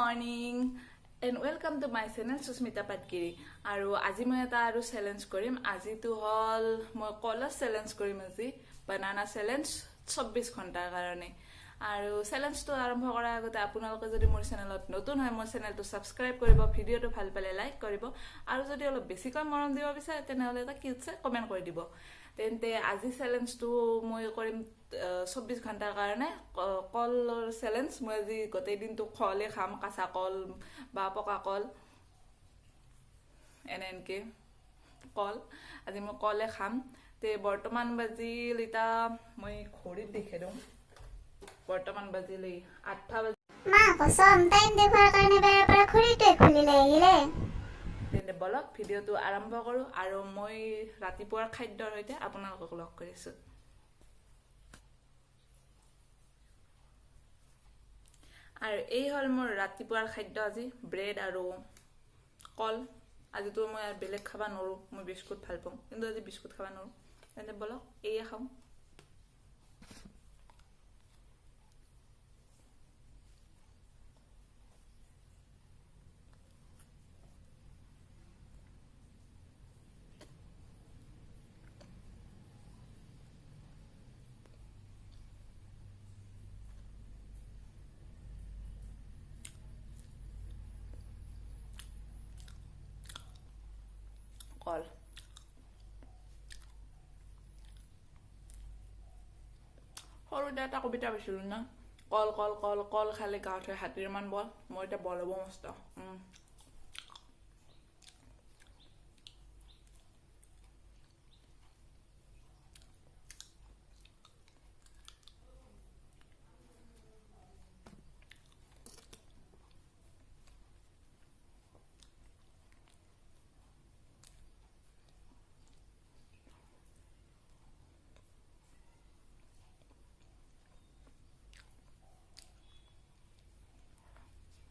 Morning and welcome to my channel Susmita Patgiri. আৰু আজি মই এটা আৰু চেলেঞ্জ কৰিম। আজিটো হ'ল মই কলৰ চেলেঞ্জ কৰিম আজি, বানানা চেলেঞ্জ 24 ঘণ্টাৰ কাৰণে। আৰু চেলেঞ্জটো আৰম্ভ কৰাৰ আগতে আপোনালোকে যদি মোৰ চেনেলত নতুন হয়, মোৰ চেনেলটো ছাবস্ক্ৰাইব কৰিব, ভিডিঅ'টো ভাল পালে লাইক কৰিব, আৰু যদি অলপ বেছিকৈ মৰম দিব বিচাৰে তেনেহ'লে এটা কিউটছে কমেণ্ট কৰি দিব। তেন্তে আজি চেলেঞ্জটো মই কৰিম 24 ঘণ্টাৰ কাৰণে কলৰ চেলেঞ্জ। মই আজি গোটেই দিনটো কলে খাম, কাঁচা কল বা পকা কল, এনে এনেকৈ কল আজি মই কলে খাম। তে বৰ্তমান বাজিল, এতিয়া মই ঘড়ীত দেখি দিওঁ, বৰ্তমান বাজিল এই 8টা বাজি। মা কচম, টাইম দেখুৱাৰ কাৰণে বেৰাৰ পৰা ঘড়ীটোৱে খুলি লৈ আহিলে। তেন্তে বলক ভিডিঅ'টো আৰম্ভ কৰোঁ আৰু মই ৰাতিপুৱাৰ খাদ্যৰ সৈতে আপোনালোকক লগ কৰিছোঁ। আৰু এই হ'ল মোৰ ৰাতিপুৱাৰ খাদ্য আজি, ব্ৰেড আৰু কল। আজিতো মই আৰু বেলেগ খাব নোৱাৰোঁ, মই বিস্কুট ভাল পাওঁ, কিন্তু আজি বিস্কুট খাব নোৱাৰোঁ। তেন্তে বলক এয়ে খাওঁ। কল সৰুতে এটা কবিতা পাইছিলোঁ না, কল কল কল কল খালে গাঁৱত হয় হাতীৰ মান বল। মই এতিয়া বল হ'ব মস্ত।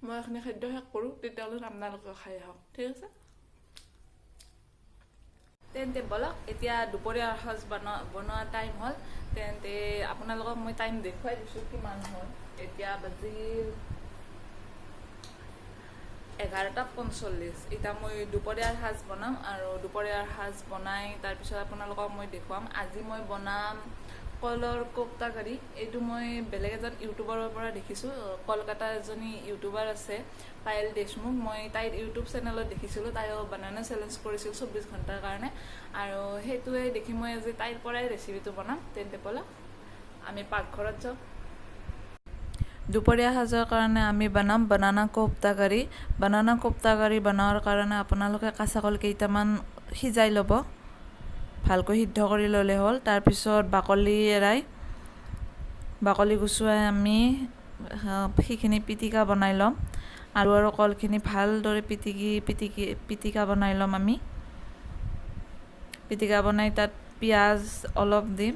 মই এইখিনি খাদ্য শেষ কৰোঁ, তেতিয়াহ'লে আপোনালোকে খাই আহক, ঠিক আছে? তেন্তে বলক এতিয়া দুপৰীয়াৰ সাজ বনোৱা টাইম হ'ল। তেন্তে আপোনালোকক মই টাইম দেখুৱাই দিছোঁ কিমান হ'ল। এতিয়া বাজিল 11:45। এতিয়া মই দুপৰীয়াৰ সাজ বনাম আৰু দুপৰীয়াৰ সাজ বনাই তাৰপিছত আপোনালোকক মই দেখুৱাম। আজি মই বনাম কলৰ কোপ্তা কাৰী। এইটো মই বেলেগ এজন ইউটিউবাৰৰ পৰা দেখিছোঁ। কলকাতাৰ এজনী ইউটিউবাৰ আছে পায়েল দেশমুখ, মই তাইৰ ইউটিউব চেনেলত দেখিছিলোঁ। তাইও বানানা চেলেঞ্জ কৰিছিল 24 ঘণ্টাৰ কাৰণে, আৰু সেইটোৱে দেখি মই আজি তাইৰ পৰাই ৰেচিপিটো বনাম। তেন্তে ব'লক আমি পাকঘৰত যাওঁ। দুপৰীয়া সাজৰ কাৰণে আমি বনাম বানানা কোপ্তা কাৰী। বানানা কোপ্তা কাৰী বনোৱাৰ কাৰণে আপোনালোকে কাঁচা কল কেইটামান সিজাই ল'ব, ভালকৈ সিদ্ধ কৰি ল'লে হ'ল। তাৰপিছত বাকলি এৰাই বাকলি গুচুৱাই আমি সেইখিনি পিটিকা বনাই ল'ম। আলু আৰু কলখিনি ভালদৰে পিটিকি পিটিকি পিটিকা বনাই ল'ম আমি। পিটিকা বনাই তাত পিঁয়াজ অলপ দিম,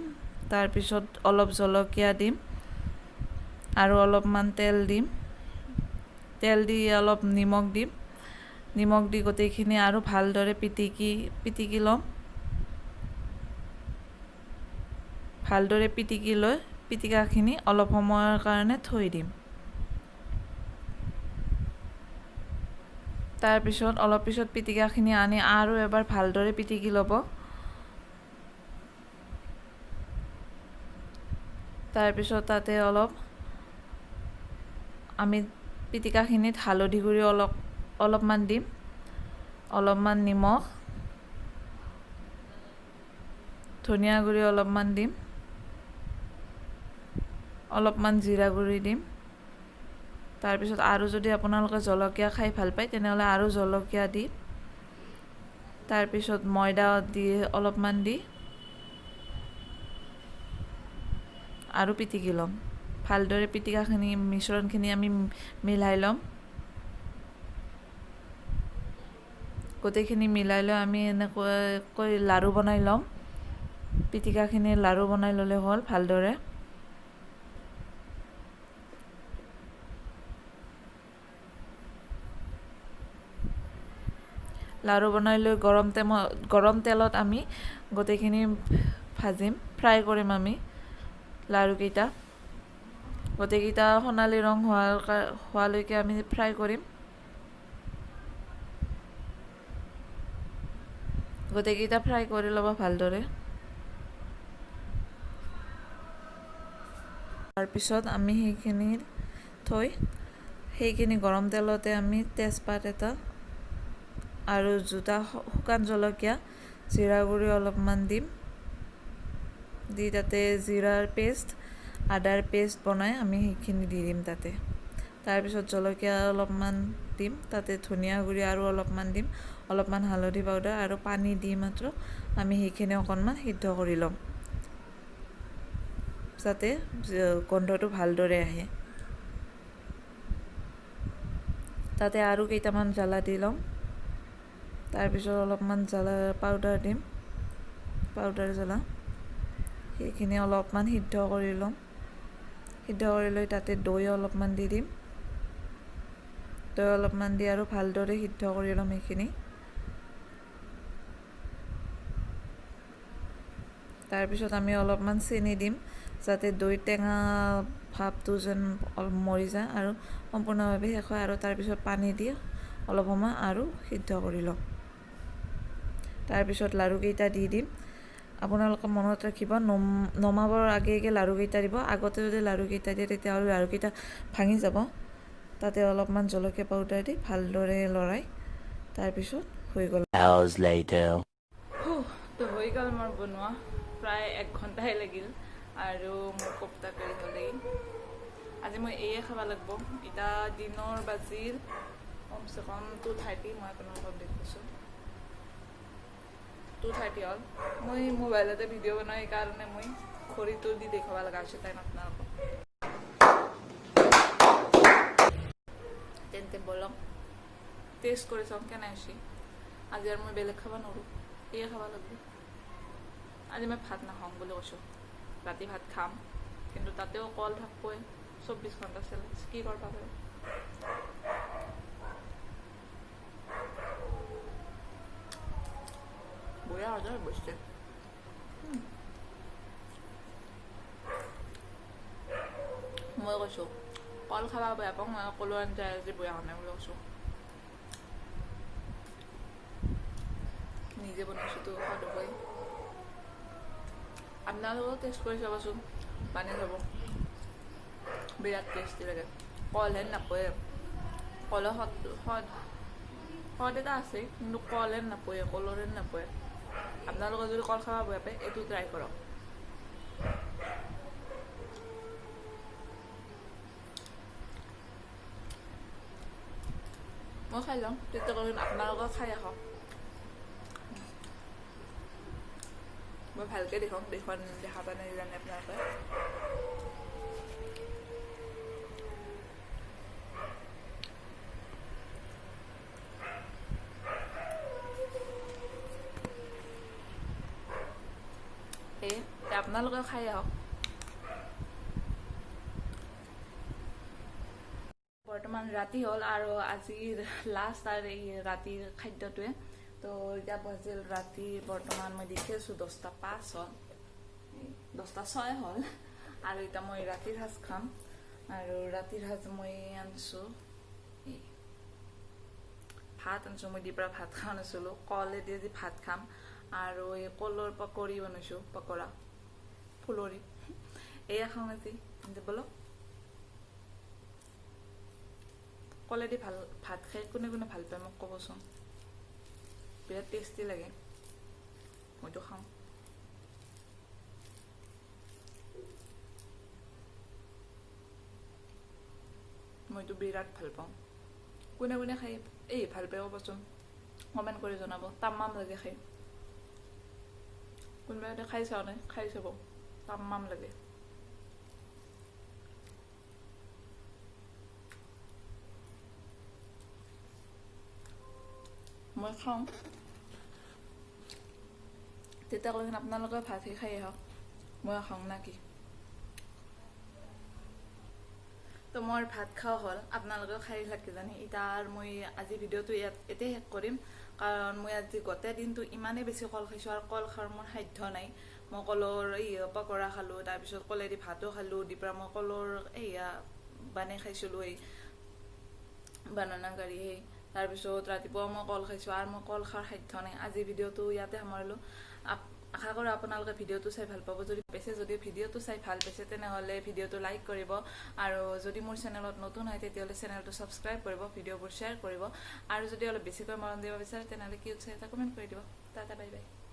তাৰপিছত অলপ জলকীয়া দিম আৰু অলপমান তেল দিম। তেল দি অলপ নিমখ দিম। নিমখ দি গোটেইখিনি আৰু ভালদৰে পিটিকি পিটিকি ল'ম। ভালদৰে পিটিকি লৈ পিটিকাখিনি অলপ সময়ৰ কাৰণে থৈ দিম। তাৰপিছত অলপ পিছত পিটিকাখিনি আনি আৰু এবাৰ ভালদৰে পিটিকি ল'ব। তাৰপিছত তাতে অলপ আমি পিটিকাখিনিত হালধি গুড়ি অলপমান দিম, অলপমান নিমখ, ধনিয়া গুড়ি অলপমান দিম, অলপমান জিৰা গুড়ি দিম। তাৰপিছত আৰু যদি আপোনালোকে জলকীয়া খাই ভাল পায় তেনেহ'লে আৰু জলকীয়া দি, তাৰপিছত ময়দা দি অলপমান দি আৰু পিটিকি ল'ম। ভালদৰে পিটিকাখিনি মিশ্ৰণখিনি আমি মিলাই ল'ম। গোটেইখিনি মিলাই লৈ আমি এনেকুৱাকৈ লাড়ু বনাই ল'ম। পিটিকাখিনি লাড়ু বনাই ল'লে হ'ল ভালদৰে। লাড়ু বনাই লৈ গৰম তেলত আমি গোটেইখিনি ভাজিম, ফ্ৰাই কৰিম আমি লাড়ুকেইটা। গোটেইকেইটা সোণালী ৰং হোৱালৈকে আমি ফ্ৰাই কৰিম। গোটেইকেইটা ফ্ৰাই কৰি ল'ব ভালদৰে। তাৰপিছত আমি সেইখিনি থৈ সেইখিনি গৰম তেলতে আমি তেজপাত এটা আৰু জোতা শুকান জলকীয়া, জিৰা গুড়ি অলপমান দিম। দি তাতে জিৰাৰ পেষ্ট, আদাৰ পেষ্ট বনাই আমি সেইখিনি দি দিম তাতে। তাৰপিছত জলকীয়া অলপমান দিম, তাতে ধনিয়া গুড়ি আৰু অলপমান দিম, অলপমান হালধি পাউডাৰ আৰু পানী দি মাত্ৰ আমি সেইখিনি অকণমান সিদ্ধ কৰি ল'ম, যাতে গোন্ধটো ভালদৰে আহে। তাতে আৰু কেইটামান জ্বালা দি ল'ম। তাৰপিছত অলপমান জ্বালা পাউডাৰ দিম, পাউডাৰ জ্বালা। সেইখিনি অলপমান সিদ্ধ কৰি ল'ম। সিদ্ধ কৰি লৈ তাতে দৈ অলপমান দি দিম। দৈ অলপমান দি আৰু ভালদৰে সিদ্ধ কৰি ল'ম সেইখিনি। তাৰপিছত আমি অলপমান চেনি দিম, যাতে দৈ টেঙা ভাৱটো যেন অলপ মৰি যায় আৰু সম্পূৰ্ণভাৱে শেষ হয়। আৰু তাৰপিছত পানী দি অলপ সময় আৰু সিদ্ধ কৰি ল'ম। তাৰপিছত লাড়ুকেইটা দি দিম। আপোনালোকে মনত ৰাখিব, নমাবৰ আগে আগে লাড়ুকেইটা দিব। আগতে যদি লাড়ুকেইটা দিয়ে তেতিয়াহ'লে লাড়ুকেইটা ভাঙি যাব। তাতে অলপমান জলকীয়া পাউডাৰ দি ভালদৰে লৰাই তাৰপিছত হৈ গ'ল। তো হৈ গ'ল মোৰ বনোৱা, প্ৰায় 1 ঘণ্টাই লাগিল। আৰু মোৰ কোপ্তা কাৰী হ'লেই আজি মই এয়ে খাব লাগিব। এতিয়া দিনৰ বাজিল কমচে কম 2:30, মই আপোনালোকক দেখুৱাইছোঁ 2:30 হ'ল। মই মোবাইলতে ভিডিঅ' বনাওঁ, সেইকাৰণে মই ঘড়ীটো দি দেখুৱাব লগা হৈছে টাইম আপোনালোকক। তেন্তে বলক টেষ্ট কৰি চাওঁ কেনে হৈছে। আজি আৰু মই বেলেগ খাব নোৱাৰোঁ, এয়ে খাব লাগিব। আজি মই ভাত নাখাওঁ বুলি কৈছোঁ, ৰাতি ভাত খাম, কিন্তু তাতেও কল থাকবই। 24 ঘণ্টা চেলেঞ্জ কি কৰবা পাৰোঁ। বঢ়িয়া হৈ যায় অৱশ্যে। মই কৈছোঁ কল খাব বেয়া পাওঁ, মই কলৰ আঞ্জা আজি বঢ়িয়া হোৱা নাই বুলি কৈছোঁ। নিজে বনাইছোঁতো সোৱাদ হ'বই। আপোনালোকেও টেষ্ট কৰি চাবচোন, বনাই চাব, বিৰাট টেষ্টি লাগে। কলহেন নাপয়ে, কলৰ সোৱাদ এটা আছে, কিন্তু কলহেন নাপয়ে, কলৰহেন নাপয়ে। আপোনালোকে যদি কল খাব বেয়া পায় এইটো ট্ৰাই কৰক। মই খাই লওঁ, তেতিয়া আপোনালোকে খাই আহক। মই ভালকৈ দেখোঁ, দেখা পোৱা নাই জানে আপোনালোকে। এই আপোনালোকে খাই আহক। বৰ্তমান ৰাতি হ'ল আৰু আজিৰ লাষ্ট আৰু এই ৰাতিৰ খাদ্যটোৱে। তো এতিয়া বাজিল ৰাতি, বৰ্তমান মই দেখি আছোঁ 10:05 হ'ল, 10:06 হ'ল। আৰু এতিয়া মই ৰাতিৰ সাজ খাম। আৰু ৰাতিৰ সাজ মই আনিছোঁ ভাত আনিছোঁ, মই দি পৰা ভাত খোৱা নাছিলোঁ, কলেদি আজি ভাত খাম। আৰু এই কলৰ পকৰি বনাইছোঁ, পকৰা ফুলৰি, এয়া খাওঁ আজি। তেন্তে বলক, কলেদি ভাল ভাত খাই কোনে কোনে ভাল পায় মোক ক'বচোন, বিৰাট টেষ্টি লাগে, মইতো খাওঁ। মইতো বিৰাট ভাল পাওঁ। কোনে কোনে খাই এই ভাল পায় ক'বচোন, কমেণ্ট কৰি জনাব। তামাম লাগে খাই, কোনোবাই যদি খাই চাওঁ নাই খাই চাব, তামাম লাগে। মই খাওঁ তেতিয়া কৈ আপোনালোকে ভাত খাই আহক, মই খাওঁ না কি। তো মোৰ ভাত খোৱা হ'ল, আপোনালোকেও খাই লাগ কিজানি। এতিয়া আৰু মই আজি ভিডিঅ'টো ইয়াত এতিয়া শেষ কৰিম, কাৰণ মই আজি গোটেই দিনটো ইমানেই বেছি কল খাইছোঁ আৰু কল খোৱাৰ মোৰ সাধ্য নাই। মই কলৰ এই পকৰা খালোঁ, তাৰপিছত কলেদি ভাতো খালোঁ, দি পেলাই মই কলৰ এইয়া বানাই খাইছিলোঁ, এই বানানা কাৰী সেই। তাৰপিছত ৰাতিপুৱা মই কল খাইছোঁ, আৰু মই কল খোৱাৰ সাধ্য নাই। আজি ভিডিঅ'টো ইয়াতে সামৰিলোঁ। আশা কৰোঁ আপোনালোকে ভিডিঅ'টো চাই ভাল পাব। যদি পাইছে, যদি ভিডিঅ'টো চাই ভাল পাইছে, তেনেহ'লে ভিডিঅ'টো লাইক কৰিব, আৰু যদি মোৰ চেনেলত নতুন হয়, তেতিয়াহ'লে চেনেলটো ছাবস্ক্ৰাইব কৰিব, ভিডিঅ'বোৰ শ্বেয়াৰ কৰিব, আৰু যদি অলপ বেছিকৈ মৰম দিব বিচাৰে, তেনেহ'লে কিউট চাই এটা কমেণ্ট কৰি দিব। Tata, bye bye.